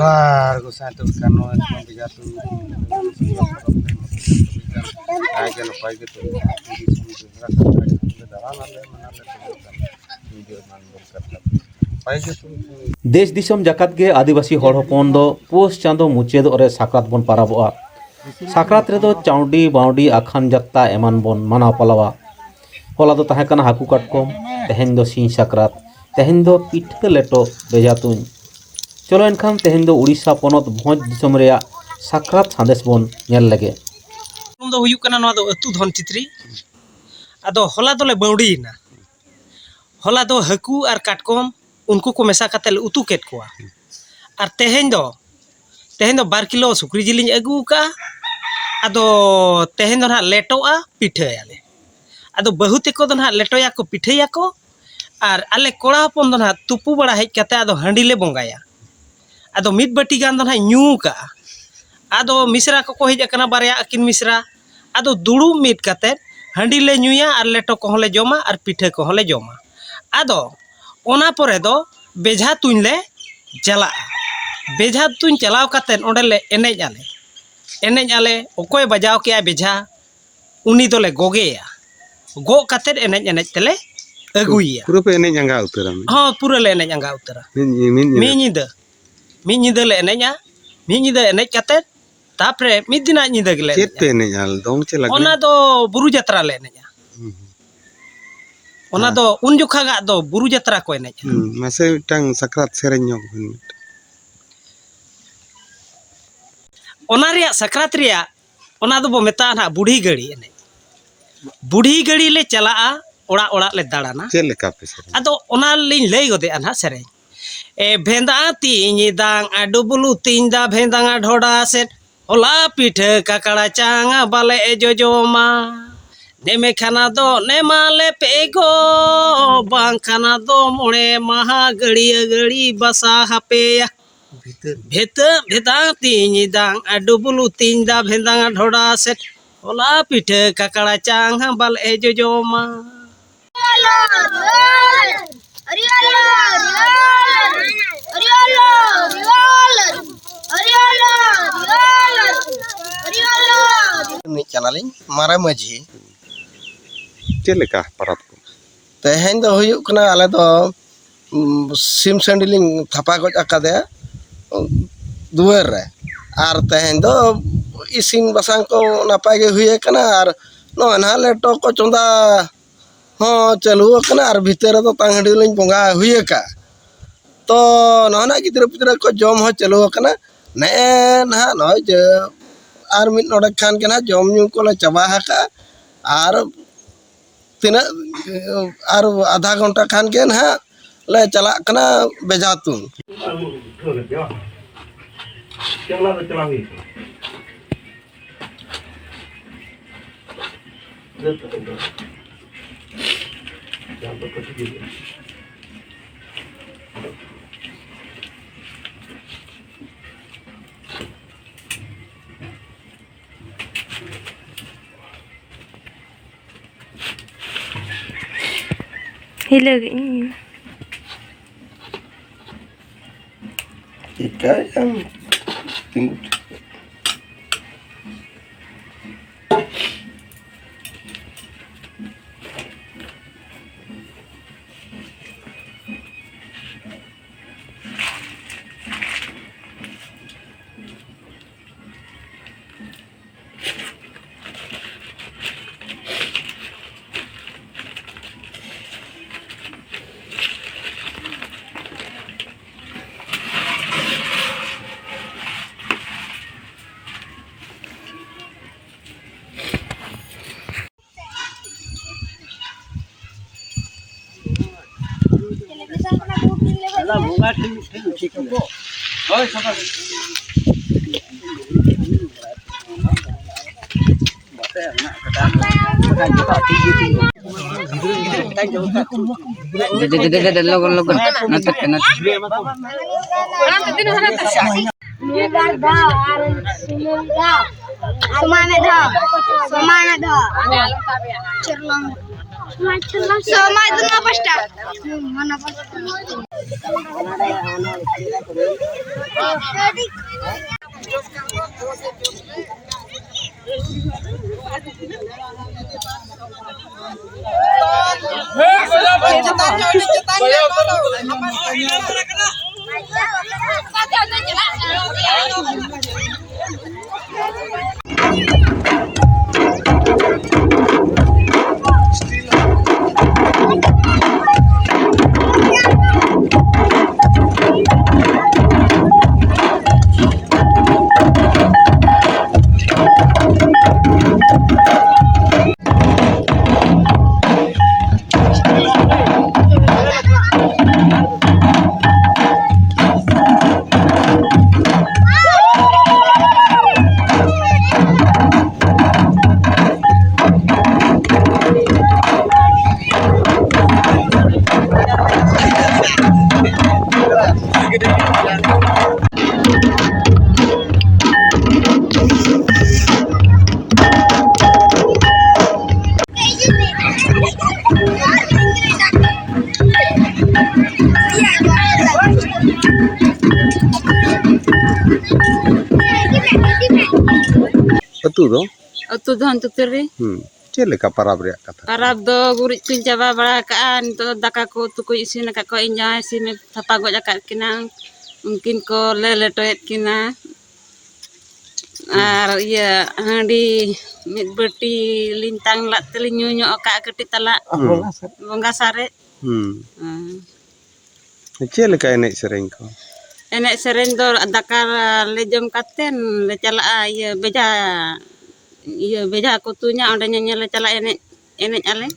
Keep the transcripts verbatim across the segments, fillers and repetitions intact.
ᱟᱨ ᱜᱚᱸᱥᱟᱭ ᱛᱚᱵᱮ ᱠᱷᱟᱱ ᱱᱚᱜᱼᱚᱭ ᱱᱤᱛᱚᱝ ᱵᱮᱡᱷᱟ ᱛᱩᱧ ᱡᱟᱦᱟᱸᱭ ᱜᱮ ᱱᱟᱯᱟᱭ ᱜᱮ ᱛᱩᱧ ᱫᱟᱬᱟᱱ ᱟᱞᱮ ᱢᱟᱱᱟᱞᱮ ᱛᱩᱧ ᱫᱟᱬᱟᱱ ᱱᱟᱯᱟᱭ ᱜᱮ ᱛᱩᱧ ᱫᱮᱥ ᱫᱤᱥᱚᱢ ᱡᱟᱠᱟᱛ ᱜᱮ ᱟᱹᱫᱤᱵᱟᱹᱥᱤ ᱦᱚᱲ ᱦᱚᱯᱚᱱ ᱫᱚ ᱯᱩᱥ ᱪᱟᱸᱫᱚ ᱢᱩᱪᱟᱹᱫᱚᱜ ᱨᱮ ᱥᱟᱠᱨᱟᱛ ᱵᱚᱱ ᱯᱟᱨᱟᱵᱚᱜᱼᱟ᱾ ᱥᱟᱠᱨᱟᱛ ᱨᱮᱫᱚ ᱪᱟᱣᱰᱤ ᱵᱟᱣᱰᱤ ᱟᱠᱷᱟᱱ ᱡᱟᱛᱛᱟ ᱮᱢᱟᱱ ᱵᱚᱱ ᱢᱟᱱᱟᱣ ᱯᱟᱞᱟᱣᱟ᱾ ᱦᱚᱞᱟ ᱫᱚ ᱛᱟᱦᱮᱸ ᱠᱟᱱᱟ ᱦᱟᱹᱠᱩ ᱠᱟᱴᱠᱚᱢ, ᱛᱮᱦᱮᱧ ᱫᱚ ᱥᱤᱧ ᱥᱟᱠᱨᱟᱛ, ᱛᱮᱦᱮᱧ ᱫᱚ ᱯᱤᱴᱷᱟᱹ ᱞᱮᱴᱚ ᱵᱮᱡᱷᱟ ᱛᱩᱧ᱾ ᱪᱚᱞᱚ ᱮᱱᱠᱷᱟᱱ ᱛᱮᱦᱮᱧ ᱫᱚ ᱩᱲᱤᱥᱥᱟ ᱯᱚᱱᱚᱛ ᱵᱷᱚᱸᱡᱽ ᱫᱤᱥᱚᱢ ᱨᱮᱭᱟᱜ ᱥᱟᱠᱨᱟᱛ ᱥᱟᱸᱫᱮᱥ ᱵᱚᱱ ᱧᱮᱞ ᱞᱮᱜᱮ᱾ ᱧᱩᱛᱩᱢ ᱫᱚ ᱦᱩᱭᱩᱜ ᱠᱟᱱᱟ ᱱᱚᱣᱟ ᱫᱚ ᱟᱹᱛᱩ ᱫᱷᱚᱱᱪᱤᱛᱨᱤ᱾ ᱟᱫᱚ ᱦᱚᱞᱟ ᱫᱚᱞᱮ ᱵᱟᱹᱣᱰᱤᱭᱮᱱᱟ᱾ ᱦᱚᱞᱟ ᱫᱚ ᱦᱟᱹᱠᱩ ᱟᱨ ᱠᱟᱴᱠᱚᱢ ᱩᱱᱠᱩ ᱠᱚ ᱢᱮᱥᱟ ᱠᱟᱛᱮ ᱞᱮ ᱩᱛᱩ ᱠᱮᱫ ᱠᱚᱣᱟ᱾ ᱟᱨ ᱛᱮᱦᱮᱧ ᱫᱚ, ᱛᱮᱦᱮᱧ ᱫᱚ ᱵᱟᱨ ᱠᱤᱞᱳ ᱥᱩᱠᱨᱤ ᱡᱤᱞᱤᱧ ᱟᱹᱜᱩ ᱟᱠᱟᱫᱼᱟ᱾ ᱟᱫᱚ ᱛᱮᱦᱮᱧ ᱫᱚ ᱱᱟᱦᱟᱜ ᱞᱮᱴᱚᱜᱼᱟ, ᱯᱤᱴᱷᱟᱹᱭᱟᱞᱮ᱾ ᱟᱫᱚ ᱵᱟᱹᱦᱩ ᱛᱮᱠᱚ ᱫᱚ ᱱᱟᱦᱟᱜ ᱞᱮᱴᱚᱭᱟᱠᱚ, ᱯᱤᱴᱷᱟᱹᱭᱟᱠᱚ᱾ ᱟᱨ ᱟᱞᱮ ᱠᱚᱲᱟ ᱦᱚᱯᱚᱱ ᱫᱚ ᱱᱟᱦᱟᱜ ᱛᱩᱯᱩ ᱵᱟᱲᱟ ᱦᱮᱡ ᱠᱟᱛᱮ ᱟᱫᱚ ᱦᱟᱺᱰᱤ ᱞᱮ ᱵᱚᱸᱜᱟᱭᱟ᱾ ᱟᱫᱚ ᱢᱤᱫ ᱵᱟᱹᱴᱤ ᱜᱟᱱ ᱫᱚ ᱱᱟᱦᱟᱜ ᱧᱩ ᱠᱟᱜᱼᱟ᱾ ᱟᱫᱚ ᱢᱤᱥᱨᱟ ᱠᱚᱠᱚ ᱦᱮᱡ ᱟᱠᱟᱱᱟ, ᱵᱟᱨᱭᱟ ᱟᱹᱠᱤᱱ ᱢᱤᱥᱨᱟ᱾ ᱟᱫᱚ ᱫᱩᱲᱩᱵ ᱢᱤᱫ ᱠᱟᱛᱮ ᱦᱟᱺᱰᱤ ᱞᱮ ᱧᱩᱭᱟ ᱟᱨ ᱞᱮᱴᱚ ᱠᱚᱦᱚᱸ ᱞᱮ ᱡᱚᱢᱟ ᱟᱨ ᱯᱤᱴᱷᱟᱹ ᱠᱚᱦᱚᱸ ᱞᱮ ᱡᱚᱢᱟ᱾ ᱟᱫᱚ ᱚᱱᱟ ᱯᱚᱨᱮ ᱫᱚ ᱵᱮᱡᱷᱟ ᱛᱩᱧ ᱞᱮ ᱪᱟᱞᱟᱜᱼᱟ᱾ ᱵᱮᱡᱷᱟ ᱛᱩᱧ ᱪᱟᱞᱟᱣ ᱠᱟᱛᱮ ᱚᱸᱰᱮ ᱞᱮ ᱮᱱᱮᱡ ᱟᱞᱮ, ᱮᱱᱮᱡ ᱟᱞᱮ᱾ ᱚᱠᱚᱭ ᱵᱟᱡᱟᱣ ᱠᱮᱜᱼᱟᱭ ᱵᱮᱡᱷᱟ, ᱩᱱᱤ ᱫᱚᱞᱮ ᱜᱚᱜᱮᱭᱟ᱾ ᱜᱚᱜ ᱠᱟᱛᱮ ᱮᱱᱮᱡ ᱮᱱᱮᱡ ᱛᱮᱞᱮ ᱟᱹᱜᱩᱭᱮᱭᱟ᱾ ᱯᱩᱨᱟᱹ ᱯᱮ ᱮᱱᱮᱡ ᱟᱸᱜᱟ ᱩᱛᱟᱹᱨᱟ? ᱦᱚᱸ, ᱯᱩᱨᱟᱹ ᱞᱮ ᱮᱱᱮᱡ ᱟᱸᱜᱟ ᱩᱛᱟᱹᱨᱟ᱾ ᱢᱤᱫ ᱧᱤ-, ᱢᱤᱫ ᱧᱤᱫᱟᱹ? ᱢᱤᱫ ᱧᱤᱫᱟᱹ, ᱢᱤᱫ ᱧᱤᱫᱟᱹ ᱞᱮ ᱮᱱᱮᱡᱼᱟ᱾ ᱢᱤᱫ ᱧᱤᱫᱟᱹ ᱮᱱᱮᱡ ᱠᱟᱛᱮ ᱛᱟᱯᱚᱨᱮ ᱢᱤᱫ ᱫᱤᱱᱟᱜ ᱧᱤᱫᱟᱹ ᱜᱮᱞᱮ ᱪᱮᱫ ᱮᱱᱮᱡᱼᱟ᱾ ᱯᱮ ᱮᱱᱮᱡᱼᱟ? ᱫᱚᱝ ᱪᱮ ᱞᱟᱜᱽᱲᱮ? ᱚᱱᱟ ᱫᱚ ᱵᱩᱨᱩ ᱡᱟᱛᱨᱟ ᱞᱮ ᱮᱱᱮᱡᱼᱟ᱾ ᱦᱩᱸ, ᱦᱩᱸ᱾ ᱚᱱᱟ ᱦᱮᱸ᱾ ᱫᱚ ᱩᱱ ᱡᱚᱠᱷᱟᱜᱟᱜ ᱫᱚ ᱵᱩᱨᱩ ᱡᱟᱛᱨᱟ ᱠᱚ ᱮᱱᱮᱡᱼᱟ᱾ ᱦᱩᱸ, ᱢᱟᱥᱮ ᱢᱤᱫᱴᱟᱝ ᱥᱟᱠᱨᱟᱛ ᱥᱮᱨᱮᱧ ᱧᱚᱜ ᱵᱤᱱ ᱢᱤᱫᱴᱟᱝ᱾ ᱚᱱᱟ ᱨᱮᱭᱟᱜ, ᱥᱟᱠᱨᱟᱛ ᱨᱮᱭᱟᱜ, ᱚᱱᱟ ᱫᱚᱵᱚ ᱢᱮᱛᱟᱜᱼᱟ ᱱᱟᱦᱟᱜ ᱵᱩᱰᱷᱤ ᱜᱟᱹᱲᱤ ᱮᱱᱮᱡ᱾ ᱵᱩᱰᱷᱤ ᱜᱟᱹᱲᱤ ᱞᱮ ᱪᱟᱞᱟᱜᱼᱟ, ᱚᱲᱟᱜ ᱚᱲᱟᱜ ᱞᱮ ᱫᱟᱬᱟᱱᱟ᱾ ᱪᱮᱫ ᱞᱮᱠᱟ ᱯᱮ ᱥᱮᱨᱮᱧᱟ? ᱟᱫᱚ ᱚᱱᱟ ᱞᱤᱧ ᱞᱟᱹᱭ ᱜᱚᱫᱮᱜᱼᱟ ᱱᱟᱦᱟᱜ ᱥᱮᱨᱮᱧ᱾ ᱮ ᱵᱷᱮᱸᱫᱟ ᱛᱤᱧ ᱫᱟᱝ, ᱟ ᱰᱩᱵᱞᱩ ᱛᱤᱧ ᱫᱟ ᱵᱷᱮᱸᱫᱟ ᱰᱷᱚᱰᱟ ᱥᱮᱫ, ᱦᱚᱞᱟ ᱯᱤᱴᱷᱟᱹ ᱠᱟᱠᱲᱟ ᱪᱟᱝᱟ ᱵᱟᱞᱮ ᱡᱚᱡᱚᱢᱟ᱾ ᱱᱮᱢᱮ ᱠᱷᱟᱱᱟ ᱫᱚ ᱱᱮᱢᱟ ᱞᱮ ᱯᱮ ᱜᱚ, ᱵᱟᱝ ᱠᱷᱟᱱᱟ ᱫᱚ ᱢᱚᱬᱮ ᱢᱟᱦᱟ ᱜᱟᱹᱲᱤᱭᱟᱹ ᱜᱟᱹᱲᱤ ᱵᱟᱥᱟ ᱦᱟᱯᱮᱭᱟ᱾ ᱵᱷᱤᱛᱟᱹ ᱵᱷᱮᱫᱟ ᱛᱤᱧ ᱫᱟᱝ, ᱟ ᱰᱩᱵᱞᱩ ᱛᱤᱧ ᱫᱟ ᱵᱷᱮᱸᱫᱟ ᱰᱷᱚᱰᱟ ᱥᱮᱫ, ᱦᱚᱞᱟ ᱯᱤᱴᱷᱟᱹ ᱠᱟᱠᱲᱟ ᱪᱟᱝᱟ ᱵᱟᱞᱮ ᱡᱚᱡᱚᱢᱟ᱾ ᱟᱹᱨᱤ ᱟᱞᱚ, ᱟᱹᱨᱤ ᱟᱞᱚ, ᱟᱹᱨᱤ ᱟᱞᱚ, ᱟᱹᱨᱤ ᱟᱞᱚ, ᱟᱹᱨᱤ ᱟᱞᱚ, ᱟᱹᱨᱤ ᱟᱞᱚ, ᱟᱹᱨᱤ ᱟᱞᱚ᱾ ᱨᱤᱱᱤᱡ ᱠᱟᱱᱟᱞᱤᱧ ᱢᱟᱨᱮ ᱢᱟᱹᱡᱷᱤ᱾ ᱪᱮᱫ ᱞᱮᱠᱟ ᱯᱚᱨᱚᱵᱽ ᱠᱚ? ᱛᱮᱦᱮᱧ ᱫᱚ ᱦᱩᱭᱩᱜ ᱠᱟᱱᱟ, ᱟᱞᱮ ᱫᱚ, ᱩᱢ, ᱥᱤᱢ ᱥᱟᱺᱰᱤ ᱞᱤᱧ ᱛᱷᱟᱯᱟ ᱜᱚᱡ ᱟᱠᱟᱫᱮᱭᱟ, ᱩᱢ, ᱫᱩᱣᱟᱹᱨ ᱨᱮ᱾ ᱟᱨ ᱛᱮᱦᱮᱧ ᱫᱚ ᱤᱥᱤᱱ ᱵᱟᱥᱟᱝ ᱠᱚ ᱱᱟᱯᱟᱭ ᱜᱮ ᱦᱩᱭ ᱟᱠᱟᱱᱟ᱾ ᱟᱨ ᱱᱚᱜᱼᱚᱭ ᱱᱟᱦᱟᱜ ᱞᱮᱴᱚ ᱠᱚ ᱪᱚᱸᱫᱟ ᱦᱚᱸ ᱪᱟᱹᱞᱩ ᱟᱠᱟᱱᱟ ᱟᱨ ᱵᱷᱤᱛᱟᱹᱨ ᱨᱮᱫᱚ ᱛᱟᱝ ᱦᱟᱺᱰᱤ ᱞᱤᱧ ᱵᱚᱸᱜᱟ ᱦᱩᱭ ᱟᱠᱟᱫᱼᱟ᱾ ᱛᱚ ᱱᱚᱜᱼᱚ ᱱᱟ ᱜᱤᱫᱽᱨᱟᱹ ᱯᱤᱫᱽᱨᱟᱹ ᱠᱚ ᱡᱚᱢ ᱦᱚᱸ ᱪᱟᱹᱞᱩ ᱟᱠᱟᱱᱟ᱾ ᱱᱮᱜᱼᱮ ᱱᱟᱦᱟᱜ ᱱᱚᱜᱼᱚᱭ ᱡᱮ ᱟᱨ ᱢᱤᱫ ᱰᱚᱸᱰᱮᱠ ᱠᱷᱟᱱ ᱜᱮ ᱱᱟᱦᱟᱜ ᱡᱚᱢ ᱧᱩ ᱠᱚᱞᱮ ᱪᱟᱵᱟ ᱟᱠᱟᱫᱼᱟ᱾ ᱟᱨ ᱛᱤᱱᱟᱹᱜ, ᱟᱨ ᱟᱫᱷᱟ ᱜᱷᱚᱱᱴᱟ ᱠᱷᱟᱱ ᱜᱮ ᱱᱟᱦᱟᱜ ᱞᱮ ᱪᱟᱞᱟᱜ ᱠᱟᱱᱟ ᱵᱮᱡᱷᱟ ᱛᱩᱧ᱾ ᱦᱤᱞᱟᱹᱜ ᱤᱧ᱾ ᱪᱤᱠᱟᱹᱭᱟᱢ? ᱛᱤᱸᱜᱩ ᱴᱷᱤᱠ ᱠᱚᱜ ᱫᱮ, ᱫᱮ, ᱫᱮ, ᱫᱮ, ᱫᱮ, ᱞᱚᱜᱚᱱ, ᱞᱚᱜᱚᱱ᱾ ᱱᱚᱛᱮ ᱯᱮ, ᱱᱚᱛᱮ᱾ ᱢᱤᱫ ᱵᱟᱨ ᱫᱷᱟᱣ ᱟᱨ ᱥᱩᱱᱩᱢ ᱫᱟᱜ᱾ ᱥᱚᱢᱟᱭ ᱢᱮ ᱫᱷᱟᱣ᱾ ᱥᱚᱢᱟᱭ ᱢᱮ ᱫᱷᱟᱣ᱾ ᱪᱮᱨᱞᱟᱝ᱾ ᱥᱚᱢᱟᱭ ᱫᱚ ᱱᱚᱣᱟ ᱯᱟᱥᱴᱟ᱾ ᱦᱩᱸ, ᱦᱟᱱᱟ ᱯᱟᱥᱴᱟ᱾ ᱟᱹᱛᱩ ᱫᱚ? ᱟᱹᱛᱩ ᱫᱚ ᱦᱟᱱᱛᱩ ᱛᱟᱹᱨᱤ᱾ ᱦᱩᱸ᱾ ᱪᱮᱫ ᱞᱮᱠᱟ ᱯᱟᱨᱟᱵᱽ ᱨᱮᱭᱟᱜ ᱠᱟᱛᱷᱟ? ᱯᱟᱨᱟᱵᱽ ᱫᱚ ᱜᱩᱨᱤᱡ ᱠᱚᱧ ᱪᱟᱵᱟ ᱵᱟᱲᱟ ᱟᱠᱟᱜᱼᱟ᱾ ᱱᱤᱛᱚᱜ ᱫᱚ ᱫᱟᱠᱟ ᱠᱚ ᱩᱛᱩ ᱠᱚᱧ ᱤᱥᱤᱱ ᱟᱠᱟᱫ ᱠᱚᱣᱟ᱾ ᱤᱧ ᱡᱟᱶᱟᱭ ᱥᱤᱢᱮ ᱛᱷᱟᱯᱟ ᱜᱚᱡ ᱟᱠᱟᱫ ᱠᱤᱱᱟ᱾ ᱩᱱᱠᱤᱱ ᱠᱚᱞᱮ ᱞᱮᱴᱚᱭᱮᱫ ᱠᱤᱱᱟ᱾ ᱟᱨ ᱤᱭᱟᱹ ᱦᱟᱺᱰᱤ ᱢᱤᱫ ᱵᱟᱹᱴᱤ ᱞᱤᱧ ᱛᱟᱝ ᱞᱟᱫ ᱛᱮᱞᱤᱧ ᱧᱩ ᱧᱚᱜ ᱟᱠᱟᱫᱼᱟ ᱠᱟᱹᱴᱤᱡ ᱛᱟᱞᱟ᱾ ᱦᱩᱸ᱾ ᱵᱚᱸᱜᱟ ᱥᱟᱨᱮᱡ᱾ ᱦᱩᱸ᱾ ᱦᱮᱸ᱾ ᱪᱮᱫ ᱞᱮᱠᱟ ᱮᱱᱮᱡ ᱥᱮᱨᱮᱧ ᱠᱚ? ᱮᱱᱮᱡ ᱥᱮᱨᱮᱧ ᱫᱚ ᱫᱟᱠᱟ ᱞᱮ ᱡᱚᱢ ᱠᱟᱛᱮᱱ ᱞᱮ ᱪᱟᱞᱟᱜᱼᱟ ᱤᱭᱟᱹ ᱵᱮᱡᱷᱟ, ᱤᱭᱟᱹ ᱵᱮᱡᱷᱟ ᱠᱚ ᱛᱩᱧᱟ, ᱚᱸᱰᱮ ᱧᱮᱧᱮᱞ ᱞᱮ ᱪᱟᱞᱟᱜᱼᱟ, ᱮᱱᱮᱡ, ᱮᱱᱮᱡ ᱟᱞᱮ᱾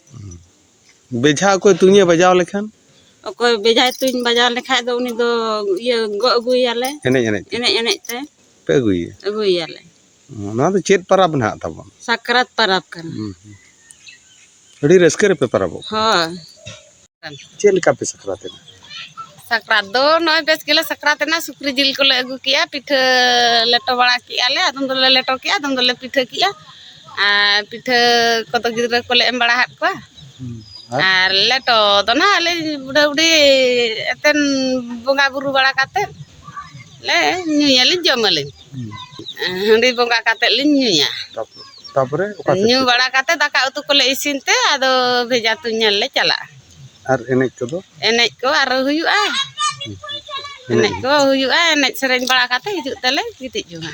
ᱵᱮᱡᱷᱟ ᱚᱠᱚᱭ ᱛᱩᱧᱮ ᱵᱟᱡᱟᱣ ᱞᱮᱠᱷᱟᱱ? ᱚᱠᱚᱭ ᱵᱮᱡᱷᱟᱭ ᱛᱩᱧ ᱵᱟᱡᱟᱣ ᱞᱮᱠᱷᱟᱡ ᱫᱚ ᱩᱱᱤ ᱫᱚ ᱤᱭᱟᱹ ᱜᱚᱜ ᱟᱹᱜᱩᱭᱟᱞᱮ᱾ ᱮᱱᱮᱡ ᱮᱱᱮᱡ ᱛᱮ? ᱮᱱᱮᱡ ᱮᱱᱮᱡ ᱛᱮ᱾ ᱯᱮ ᱟᱹᱜᱩᱭᱮᱭᱟ? ᱟᱹᱜᱩᱭᱟᱞᱮ᱾ ᱱᱚᱣᱟ ᱫᱚ ᱪᱮᱫ ᱯᱟᱨᱟᱵᱽ ᱱᱟᱦᱟᱜ ᱛᱟᱵᱚᱱ? ᱥᱟᱠᱨᱟᱛ ᱯᱟᱨᱟᱵᱽ ᱠᱟᱱᱟ᱾ ᱦᱩᱸ, ᱦᱩᱸ᱾ ᱟᱹᱰᱤ ᱨᱟᱹᱥᱠᱟᱹ ᱨᱮᱯᱮ ᱯᱟᱨᱟᱵᱚᱜ ᱠᱟᱱᱟ᱾ ᱦᱳᱭ᱾ ᱪᱮᱫ ᱞᱮᱠᱟ ᱯᱮ ᱥᱟᱠᱨᱟᱛ ᱮᱱᱟ? ᱥᱟᱠᱨᱟᱛ ᱫᱚ ᱱᱚᱜᱼᱚᱭ ᱵᱮᱥ ᱜᱮᱞᱮ ᱥᱟᱠᱨᱟᱛ ᱮᱱᱟ᱾ ᱥᱩᱠᱨᱤ ᱡᱤᱞ ᱠᱚᱞᱮ ᱟᱹᱜᱩ ᱠᱮᱜᱼᱟ, ᱯᱤᱴᱷᱟᱹ ᱞᱮᱴᱚ ᱵᱟᱲᱟ ᱠᱮᱜᱼᱟ ᱞᱮ, ᱟᱫᱚᱢ ᱫᱚᱞᱮ ᱞᱮᱴᱚ ᱠᱮᱜᱼᱟ, ᱟᱫᱚᱢ ᱫᱚᱞᱮ ᱯᱤᱴᱷᱟᱹ ᱠᱮᱜᱼᱟ᱾ ᱟᱨ ᱯᱤᱴᱷᱟᱹ ᱠᱚᱫᱚ ᱜᱤᱫᱽᱨᱟᱹ ᱠᱚᱞᱮ ᱮᱢ ᱵᱟᱲᱟ ᱟᱫ ᱠᱚᱣᱟ᱾ ᱦᱩᱸ᱾ ᱟᱨ ᱞᱮᱴᱚ ᱫᱚ ᱱᱟᱦᱟᱜ ᱟᱞᱮ ᱵᱩᱰᱷᱟᱹ ᱵᱩᱰᱷᱤ ᱮᱛᱮᱱ ᱵᱚᱸᱜᱟ ᱵᱩᱨᱩ ᱵᱟᱲᱟ ᱠᱟᱛᱮᱫ ᱞᱮ ᱧᱩᱭᱟᱞᱤᱧ, ᱡᱚᱢᱟᱞᱤᱧ᱾ ᱦᱩᱸ᱾ ᱦᱟᱺᱰᱤ ᱵᱚᱸᱜᱟ ᱠᱟᱛᱮᱫ ᱞᱤᱧ ᱧᱩᱭᱟ᱾ ᱛᱟᱯ- ᱛᱟᱯᱚᱨᱮ ᱚᱠᱟ ᱥᱮᱫ ᱧᱩ ᱯᱮ ᱵᱟᱲᱟ ᱠᱟᱛᱮᱫ ᱫᱟᱠᱟ ᱩᱛᱩ ᱠᱚᱞᱮ ᱤᱥᱤᱱ ᱛᱮ ᱟᱫᱚ ᱵᱷᱮᱡᱟ ᱛᱩᱧ ᱧᱮᱞ ᱞᱮ ᱪᱟᱞᱟᱜᱼᱟ᱾ ᱟᱨ ᱮᱱᱮᱡ ᱠᱚᱫᱚ? ᱮᱱᱮᱡ ᱠᱚ ᱟᱨᱚ ᱦᱩᱭᱩᱜᱼᱟ᱾ ᱮᱱᱮᱡ ᱠᱚ ᱦᱩᱭᱩᱜᱼᱟ, ᱮᱱᱮᱡ ᱥᱮᱨᱮᱧ ᱵᱟᱲᱟ ᱠᱟᱛᱮ ᱦᱤᱡᱩᱜ ᱛᱮᱞᱮ ᱜᱤᱛᱤᱡ ᱡᱚᱝᱟ᱾